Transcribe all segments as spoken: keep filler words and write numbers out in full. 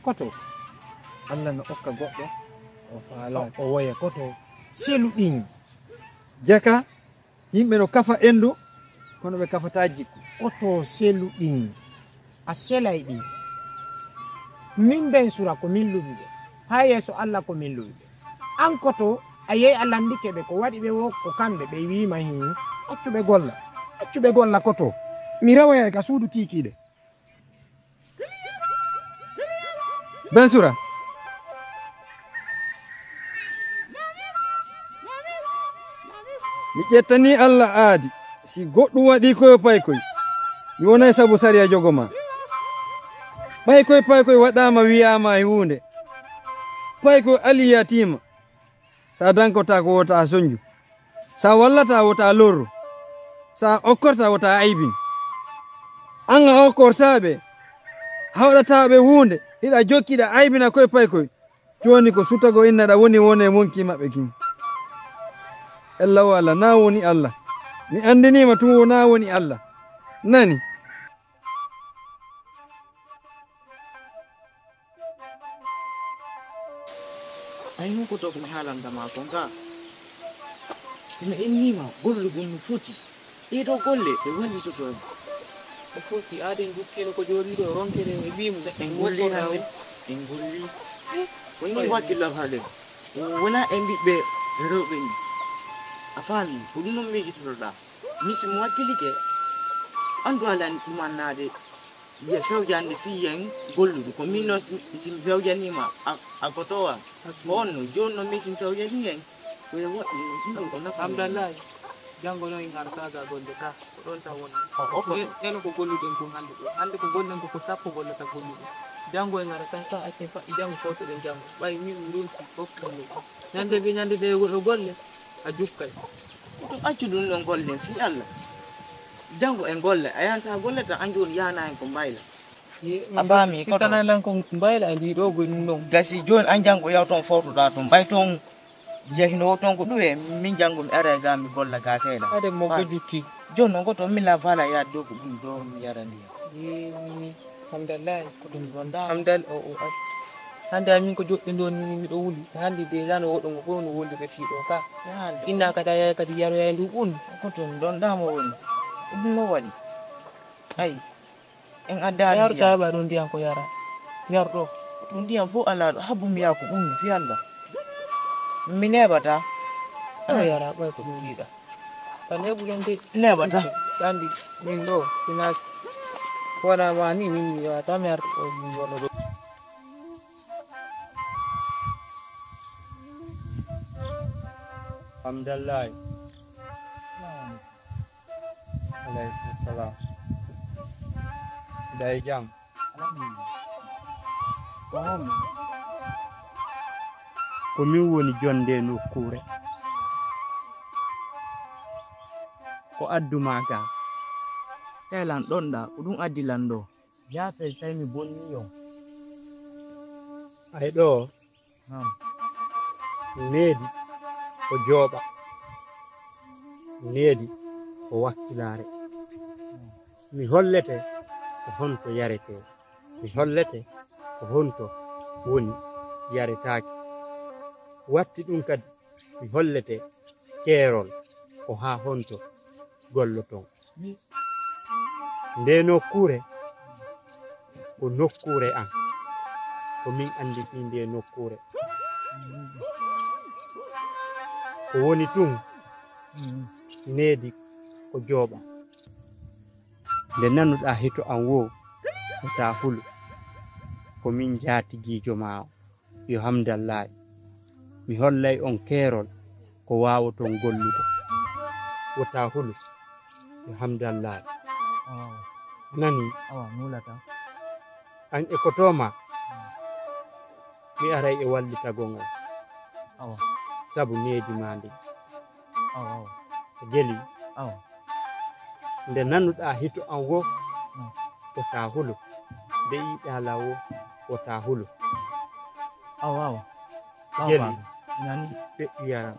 Koto. Allah no okka goɗɗo, o faala. O, o woya koto. Selu ɗin. Jaka, yimɓe no kafa endu, kono ɓe kafata jikku. Koto selu ɗin. A selay ɗin. Min ben sura ko min luɓi ɓe. Haa yeeso Allah ko min luɓi ɓe. An koto, a yehi a landike ɓe ko waɗi ɓe wo ko kamɓe ɓe wiima hin. Accu ɓe golla. Accu ɓe golla koto. Mi rewayay ka suudu kiikiiɗe. Bensura. Mi ƴettani Allah aadi, si goɗɗum waɗi koyo paykoy, mi wonay sabu sariya jogo ma. Ɓay koy paykoy waɗaama wiyaama e huunde, paykoy aliyatiima, sa dankotaako wota a sonju. Sa wallata wota lorru, sa okkorta wota aybin. An a okkorta ɓe, a waɗata ɓe huunde, hiɗa jokkiɗa aybina koye paykoy. Jooni ko sutago innaɗa woni wone wonki maɓɓe kin. Ella o Allah, na woni Allah. Mi andinima tun wona woni Allah. Nani? Ay, hunko to ko mi haalanta ma kon ka. Si mi innima gollugol no foti. Ɗiɗo golle ɗe wallitoto en. O foti aaden dukkino ko jooɗiiɗo o ronkere e ɓiimu. En golli hannde, en golli. Ko ni wakkillam hannde. Wona en ɓiɓɓe rewɓe ni. A faami, ko ɗum non miijitotoɗaa. Min si mi wakkilike, anndu alaa ɗumannaade. Wiya fewjande fii yen golludu. Ko min noon si mi fewjaniima a gotowa. Ko on no jooni noon min si mi fewjanii yen. Ko yo woɗɗi no ɗum ko nafa. Hamdallahi, janngo noon en arata ga golle ka. Ko ɗoon tan woni. Eno ko golluɗen kon hannde ɗo. Hannde ko gollen ko ko sappo gollata golluɗo. Janngo en arata ka accen faɗɗi janngo fewtoɗen janngo. Ɓay min mi ronki fof ɗum ɗo. Ñande mbi ñande de goɗɗo golle a jukkay. Ko ɗum accu ɗum ɗon gollen fii Allah. Janngo en golle a yahan sa golle tan an jooni yahana en ko mbayla. A faami ko tan lan ko mbayla a ndi ɗo go ɗum ɗon. Gasi jooni an janngo yaw toon fowtoɗaa toon ɓay toon yahinowo toon ko ɗum e min janngo mi ara ga mi golla ga seeɗa. Ade mo go jutti. Jooni noon ko toon mi la fala yaade dow ko ɗum ɗo mi yara ndiyam. Alhamdulillahi. Ko ɗum ɗon da. Hamdal o o ay. Hannde amin ko joɗɗe ɗo ni miɗo wuli. Hannde déjà no woɗɗo ngo fof no wondire fii ɗo ka. Inna kadi a yahay kadi yaroya e ndu ɓun. Ko ɗum ɗon da mo woni. Ɗum no waɗi. Ay. En addaani. Yar sa ba ɗum ndiyan ko yara. Yar ɗo. Ɗum ndiyan fof alaa ɗo habbu mi yaako ɓun fii Allah. Mi neɓata. Ɗo yara ɓay ko ɗum yiɗa. Ka neɓuɗen de. Neɓata. Andi min ɗo sina wona ma ni min mi yawata mi arta o min wona ɗo. Hamdallahi. Aleykum salam. Day jam. Ko min woni jonde nokkuure. Ko addu ma ga? Tawi lan ɗon ɗa ko ɗum addi lan ɗo. Yaafee si tawi mi bonni on. Ay ɗo. Needi ko jooɓa. Needi ko wakkilaare. Mi hollete ko honto yaretee. Mi hollete ko honto woni yaretaake. Watti ɗum kadi mi hollete keerol ko haa honto golloton. Ndee nokkuure ko nokkuure am. Ko min annditi ndee nokkuure. Ko woni tun needi ko jooɓa. Nde nanuɗaa hito am woo, wota hulu. Ko min njaatigiijo maa o. Yo Hamdallaay, mi hollay on keerol ko waawoton gollude. Wota hulu, yo Hamdallaay. Awa. A nanii? Awa, mi hulata. An e koto maa, mi aray e wallitagol on. Awa. Sabu needi maa ndin. Awa, awa. Geli. Awa. Nde nanuɗaa hito am woo, wota hulu. Nde yiiɗaa lan woo, wota hulu. Awa, awa. Geli. Nani? Feƴƴu yaram.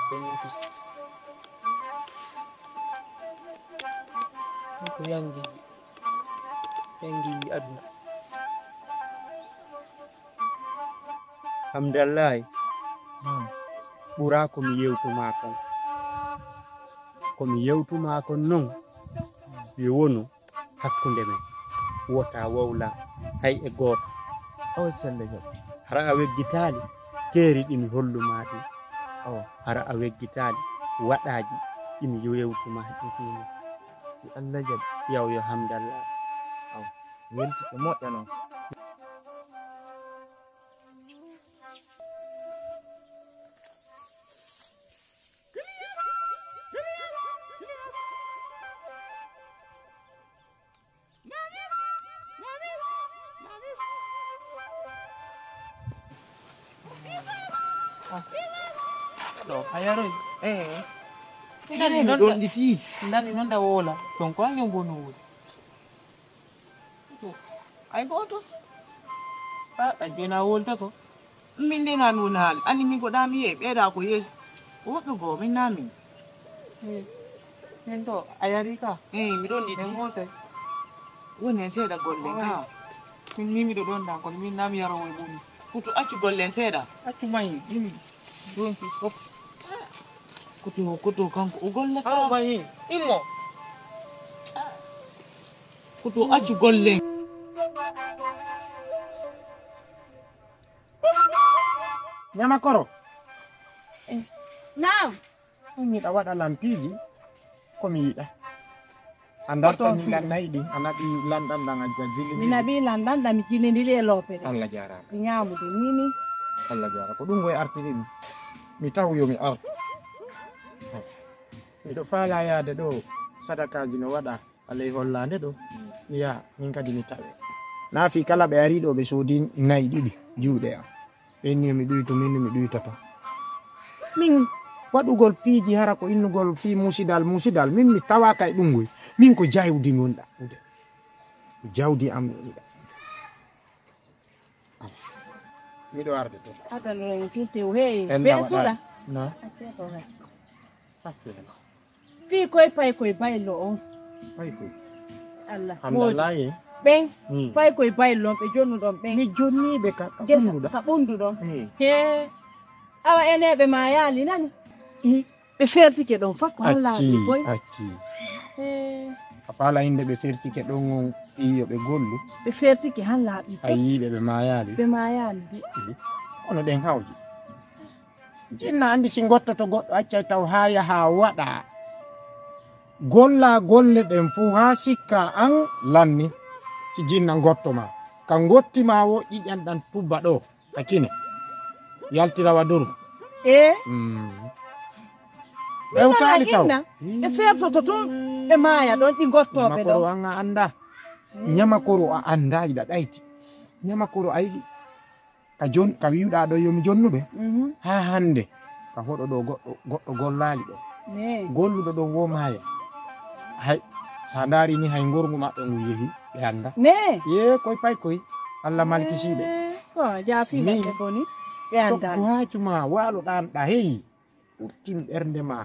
Ko yangi, yangi aduna. Hamdallahi, ɓura ko mi yewtumaa kon. Ko mi yewtumaa kon non, yo wonu hakkunde men. Wota wowla hay e gooto. Awa sella jaɓ. Hara a weggitaali keeri ɗi mi hollumaa ɗi. Awa. Hara a weggitaali waɗaaji ɗi mi yewtumaa ɗi fini. Si Allah jaɓi. Yaw yo hamdallah. Awa. Welti ko moƴƴa non. No, a yaroy? Eh. Ndani non ɗon ɗiti. Ndani non da wola. Ton ko anyo bono wodi. Ay gooto. A a jona wolta ko. Min de na nuna hal. Ani mi goɗa mi ye ɓeɗa ko yes. Ko woɓɓe go min na min. Min to a yari ka. Eh, mi ɗon ɗiti. Min gote. Woni en seeɗa golle ka. Min ni miɗo ɗon dan kono min na mi yarowo e ɓuri. Kutu accu golle en seeɗa. Accu mayi ɗum. Ɗum ki fof. Kutu kutu kanko o golle ka. Aw mayi. Immo. Kutu accu golle. Ñama koro. Naam. Miɗa waɗa lampiiji ko mi yiɗa. A darta min lan nayi ɗin, a naɓi lanɗan ɗan a jillindiri. Mi naɓi lanɗan ɗan mi jillindiri e loope ɗe. Allah jaaraama. Mi ñaamude nini. Allah jaara ko ɗum goye artiri ɗum. Mi taw yo mi artu. Miɗo faala yaade ɗo sadakaaji no waɗa. Alay hollaande ɗo mi yaha min kadi mi tawe. Na fii kala ɓe ari ɗo ɓe soodi nayi ɗiɗi juuɗe am. Ɓen ni mi ɗuyto min mi ɗuytoto. Min waɗugol piiji hara ko innugol fii musidal musidal min mi tawaaka e ɗum goy. Min ko jawdi mi woni ɗaɓɓude. Jawdi am mi yiɗa. Miɗo arde to. Adano en fii tew hey. Ella be waɗa- suuɗa. Na. Accee ko hay. Accee. Fii koy pay koy baylo on. Pay koy. Allah. Hamdallahi. Ɓen. Hmm. Pay koy baylo on ɓe jonnuɗon ɓen. Mi jonniiɓe ka ka gesa ɓunduɗa. Ka ɓunduɗon. Hmm. He. Awa eneɓe ma yaali nani. Hmm. Ɓe fertike ɗon fof ko hallaaɓe boy. Acci. He. A faala innde ɓe fertike ɗon on fii yo ɓe gollu. Ɓe fertike hallaaɓe boy. A yiiɓe ɓe maayaali. Ɓe maayaali de. Ono ɗen hawji. Jinna anndi si ngottoto goɗɗo accay taw haa yaha waɗa. Golla golle ɗen fof haa sikka an lanni. Si jinna ngotto ma. Ka ngotti ma wo ƴiƴan ɗan tubba ɗo. Ka kine. Yaltira wa doru. E? Mm. Ɓewtaali taw. Jinna. E fertoto toon. E maaya ɗon ɗi ngottooɓe ɗo. Ñamakoro an a annda. Ñamakoro a annda iɗa ɗayti. Ñamakoro a yiɗi. Ka jon ka wi'uɗaa ɗo yo mi jonnuɓe. Haa hannde ka hoɗo ɗo goɗɗo goɗɗo gollaali ɗo. Golluɗo ɗon wo maaya. Hay so a ndaari ni hay ngorngu maɓɓe ngu yehi ɓe annda. Yee koy pay koy Allah malkisiiɓe. Ko jaafiiɓe ɓe boni ɓe annda. Ko haaju ma waalo ɗaan ɗa heyi. Urtin ɓernde ma.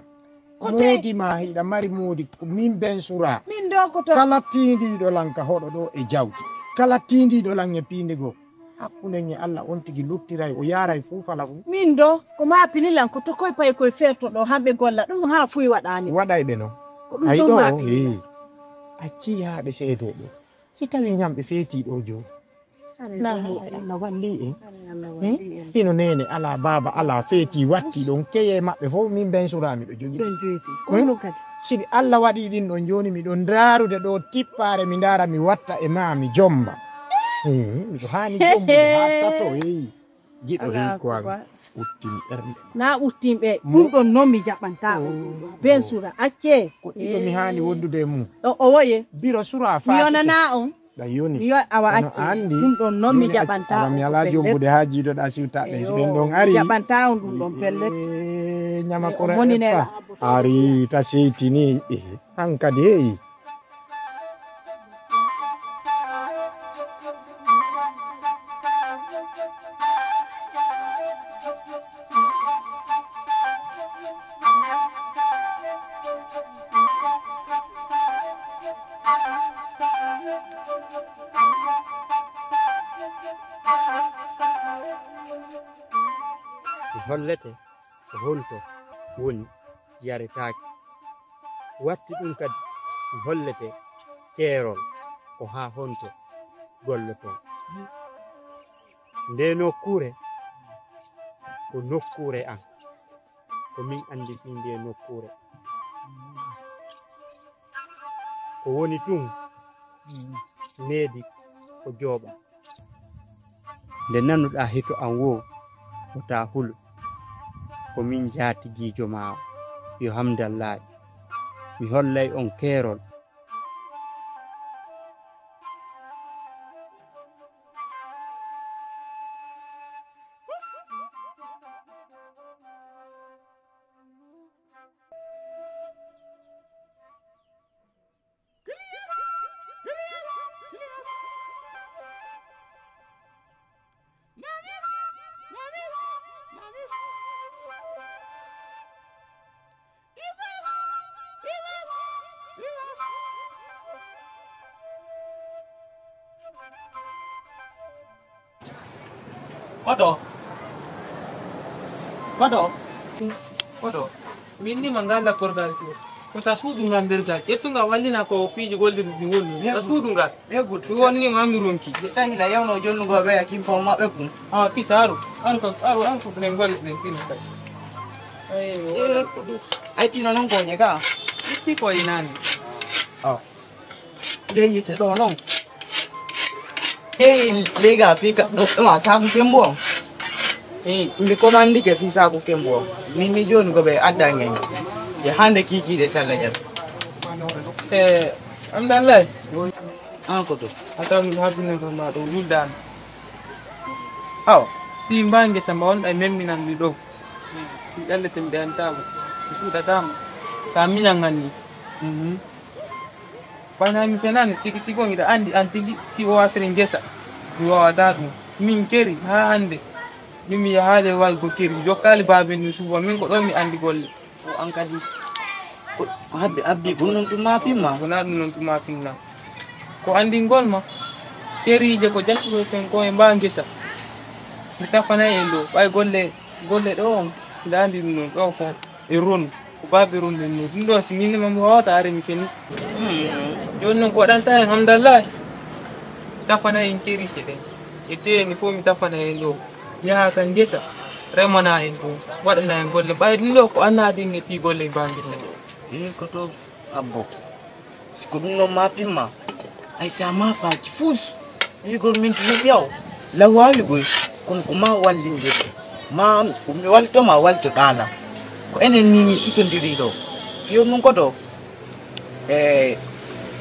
Moodi ma hiɗa mari moodi ko min ben sura. Min ɗo ko to. Kala tiindiiɗo lan ka hoɗo ɗo e jawdi. Kala tiindiiɗo lan e piinde goo. Hakkunde en e Allah on tigi luttiray o yaaray fuu fala fuu. Min ɗo ko ma pililan ko to koy pay koy ferto ɗo hamɓe golla ɗum haa fuy waɗaani. Waɗay ɓe non. Ko ɗum ay ɗo ɗo ma pililan. Accii haa ɓe seedee ɗo. Si tawi ñamɓe feetii ɗo jooni. Na Allah walli en. Hino neene alaa baaba alaa feeti watti ɗon keye maɓɓe fof min ben sura miɗo jogi. Ɗon joyti. Ko ɗum kadi. Sibi Allah waɗi ɗin ɗon jooni miɗo ndaarude ɗo tippaare mi ndaara mi watta e maa mi jomba. Miɗo haani jombude haa tato heyi. Giɗo heyi ko an uttini ɓernde. Na uttin ɓe ɗum ɗon non mi jaɓanta on. Ben sura accee. Ko ɗiɗo mi haani wondude e mum. O woye. Biro sura faati. Mi yonana on. Ɗa yoni. Mi yo awa accu. Ɗum ɗon noon mi jaɓanta. Mi alaa jombude haa jiidoɗaa siwtaɓe si ɓen ɗon ari. Mi jaɓanta on ɗum ɗon pellet. Ñama koro monine. Ari ta seytini. Hankadi heyi. mi hollete ko honto woni yaretaake. Watti ɗum kadi, mi hollete keerol ko haa honto gollotoo. Ndee nokkuure ko nokkuure am. Ko min anndi fii ndee nokkuure. Ko woni tun, needi ko jooɓa. Nde nanuɗaa hito am woo, wota hulu. Ko min jaatigiijo maa, yo Hamdallaahi. Mi hollay on keerol. Koto. Koto. Koto. Min ni ma ngal lakkol ngal to. Ko ta suudu ngal nder ngal. Ƴettu ngal wallina ko piiji gollirɗi ɗi woni. Ta suudu ngal. Ɗi wonni ma mi ronki. Ƴettani la yawno jonnugo ɓe a kimpa maɓɓe kun. Ah, pisaru. An ko, aru, an ko ɗen golle ɗen tino kay. Ay, ay, tino non ko je ka. Itti ko inani. Ah. Nde yiite ɗo non. Eyi, lega fii ka, ɗo, ɗo, a saaku kembo on. Eyi, mi komandike fii saaku kembo on. Mi, mi jooni ko ɓe adda ngen. Ɓe hannde kiikiiɗe salla jam. Eh, am dan lay. An ko to? A tawi mi habdino to ma ɗo wuldaani. Aw. Fii mbaa ngesa mba on ɗay memminan mi ɗo. Mi ɗallete mi ɗayantaako. Mi suuɗataama. Ka miñan ngan ni. Mhm. Bana mi fenani tigi tigi on, hiɗa anndi an tigi fii o afiri ngesa. Mi waawataa ɗum. Min keri haa hannde. Min mi yahaali e waygo keri. Mi jokkaali baabe ndun suuba. Min ko ɗon mi anndi golle. O an kadi ko habbi, abbi ko non tuma pimma. Wonaa ɗum non tuma pimma. Ko anndingol ma. Keriije ko jaccuɗoten ko e mbaa ngesa. Mi tafanay en ɗo. Ɓay golle, golle ɗo on. Hiɗa anndi ɗum non ɗo ko. E ronu, ko baabe ronu nden non. Ɗum ɗo, si min ma mi hoota, are mi feni. Jooni non, ko waɗanta en, hamdallahi. Tafana en keriije ɗen. E teeni fof mi tafana en ɗo. Yaha ka ngesa, remana en ɗum. Waɗana en golle. Ɓay ɗum ɗo, ko annaaɗi en e fii golle mbaa ngesa. Eh, ko to abbo. Si ko ɗum ɗon ma pimma, ay sa ma faaki fus. Wiigol min tigi ɓiyaw, law waawi goy, kono ko ma wallindirde. Ma, ko mi wallito ma, wallito ɗaala. Ko enen ni, ni sutondiri ɗo. Fiyo ɗum ko ɗo. E,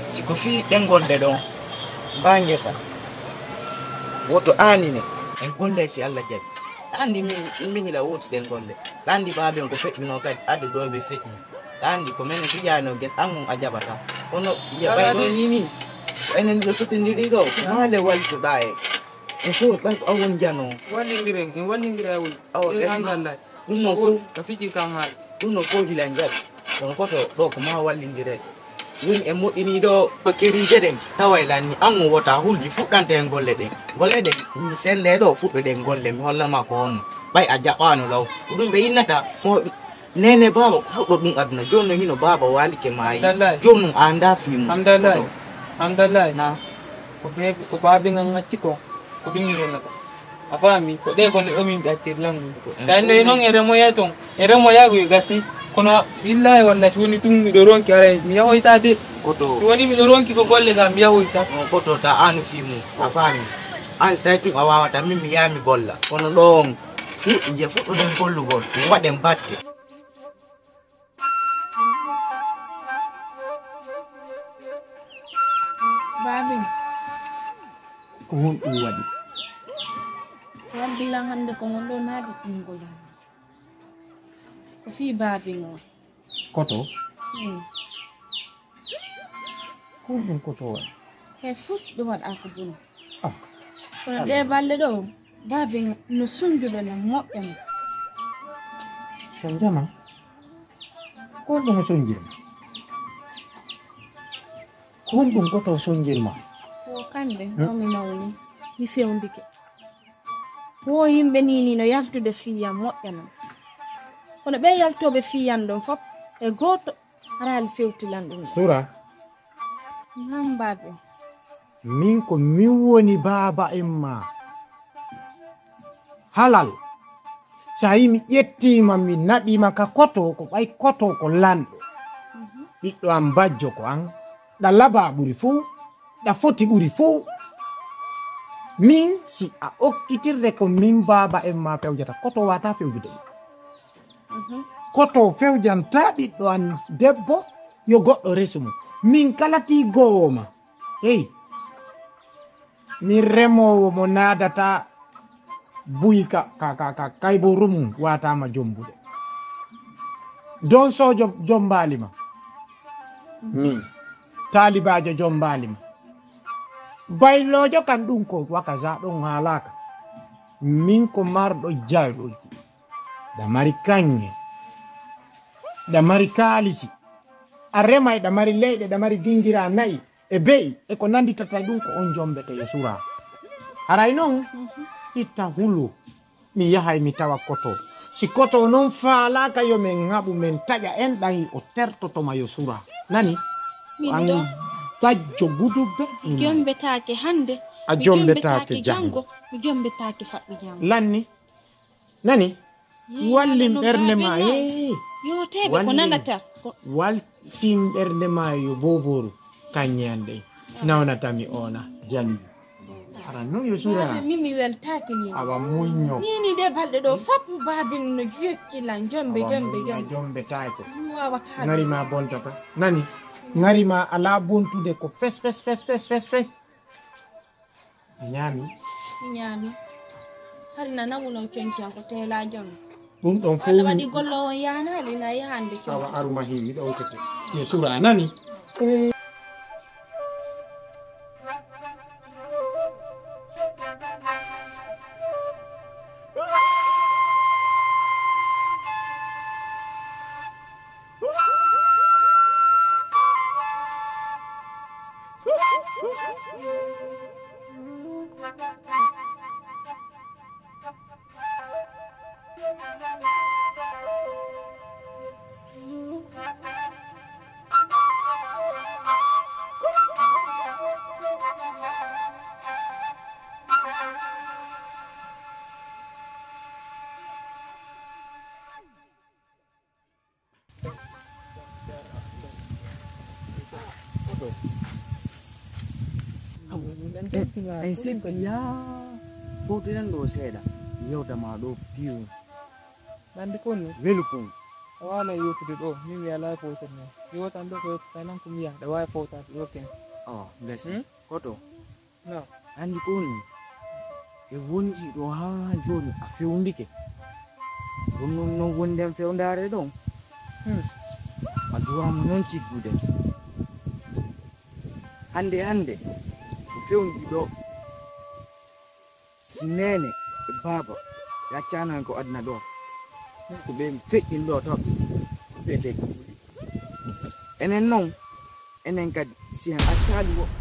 si ko fii ɗen golle ɗon, mbaa ngesa. Woto aanine. En gollay si Allah jaɓi. Anndi min, min hila wooti ɗen golle. Anndi baaben ko feƴƴunoo kadi, adde ɗo ɓe feƴƴi. Anndi ko menen fijaano ges an on a jaɓata. Kono ya ɓay ɗo ni min. Ko enen ɗo sotondiri ɗo. Maale waltoɗaa e. E fof ɓay ko awon jano. Wallindiren, en wallindira e woni. Awa, esi. Ɗum non fof. Ka fiji kam haali. Ɗum non fof gila njaɓi. Kono koto ɗo ko ma wallindire. Woni en moƴƴini ɗo. Ko keriije ɗen. Tawa e lanni. An on wota hulɓi fuɗɗante en golle ɗen. Golle ɗen. Mi selle ɗo fuɗɗo ɗen golle. Mi holla ma ko honno. Ɓay a jaɓaano law. Ko ɗum ɓe innata. Mo Nene baaba ko fuɗɗo ɗum aduna. Jooni no hino baaba waalike maayi. Hamdallahi. Jooni non a anndaa fii mum. Hamdallahi. Hamdallahi. Na. Ko be-, ko baabe ngan acci ko. Ko ɓinngel renata. A faami? Ko ɗee golle ɗo min ɓe acciri lan. Sa anndi non e remoya ton. E remoya ko e gasi. Kono billahi wallahi si woni tun miɗo ronki haray mi yahoyta de. Koto. Si woni miɗo ronki ko golle ga mi yahoyta. No koto ta anu fii mum. A faami? An si tawi tun a waawata min mi yaha mi golla. Kono ɗo on. Fu-, je fuɗɗoɗen gollugol, waɗen batte. Baabi. Ko honɗum waɗi? Waddi lan hannde ko mon ɗo naati ɓinngol am. Ko fii baabi ngon. Koto? Hmm. Ko ɗum ko to waɗi? He fus ɗum waɗa ko boni. Ah. Kono ɗe balɗe ɗo, baabi no sonjuɗo no moƴƴa mo. Sonjama? Ko ɗum sonjirma? Ko ɗum ko to sonjirma? Ko kande, hmm? Ko mi nawni, mi fewndike. Wo yimɓe nii nii no yaltude fii yam moƴƴanan. Kono ɓee yaltooɓe fii yam ɗon fof, e gooto haraali fewti lan ɗum. Sura. Naam, baabe. Min ko min woni baaba en ma. Halal. So a yii mi ƴettiima, mi naɓiima ka koto, ko ɓay koto ko lanɗo. Mhm. Ɓiɗɗo am bajjo ko an. Ɗa labaa ɓuri fow. Ɗa foti ɓuri fow. Min, si a okkitirde ko min baaba en ma fewjata, koto wata fewjude ɗum. Mhm. Koto fewjanta ɓiɗɗo an debbo, yo goɗɗo resu mo. Min kala tigoowo ma. Hey, min remoowo mo naadata buy ka, ka, ka, ka kaybo rumum wataama jombude. Don sojo jombaali ma. Min. Taalibaajo jombaali ma. Bayloojo kan ɗum ko wakaza ɗon haalaaka. Min ko marɗo jawɗi. Ɗa mari kaŋŋe. Ɗa mari kaalisi. A remay, ɗa mari leyɗe, ɗa mari dingira na'i e be'i, e ko nanditata ɗum ko on jombete yo sura. Haray non, itta hulu, mi yahay mi tawa koto. Si koto non faalaaka yo men ŋaɓu, men taƴa en ɗahi o tertotoma yo sura. Nani? Min an ɗo bajjo gudubbe. Mi jombetaake hannde. A mi jombetaake jombetaake janngo. Janngo. Mi jombetaake faɓɓi janngo. Lanni? Nani? Yee, wallin ɓernde ma. Yee. Yo teɓe ko nanata. Waltin ɓernde ma yo boboru. Kaŋŋe an ɗen. Nawnata mi ona. Jali. Ara non yo sura. Baabe, min mi weltaaki nii. Awa muñño. Nii nii de balɗe ɗo fof baabin no jokki lan jombe, awa jombe, muñño, jombe. Jombe taake. Mi waawata. Ŋari ma bontata. Nani? Ŋari ma ala bontude ko fes, fes, fes, fes, fes, fes. A ñaami? Mi ñaami. Hari na namuno coñci an ko teelaa jom. Ɗum ɗon fof. Walla waɗi golloowo on yaanaali na yahande coñci. Awa aruma heewi ɗowtete. Yo sura a nani? En sikki yaa fowtiren ɗo seeɗa, yewta ma ɗo piw. Bandi kon welu kon. A waawna yewtude ɗo, min mi alaa fowtere noon. Yewtan ɗo ko yewtata nan ko mi yaha, ɗa waawi fowtaade ɗo ken. Oh, merci. Hmm? Koto. No. Anndi ko woni? Ɓe wondi ɗo haa jooni a fewndike. Ɗum noon, noon wondi en fewndaare ɗon. Hmm. A duwaama noon tiggude. Hannde, hannde, ko fewndi ɗo. Si neene e baaba yaccaani ko aduna ɗo. Ko ɓe feƴƴin ɗo to. Ko fiyetee ko ɓuri. Enen noon, enen kadi, si en accaali woɓɓe,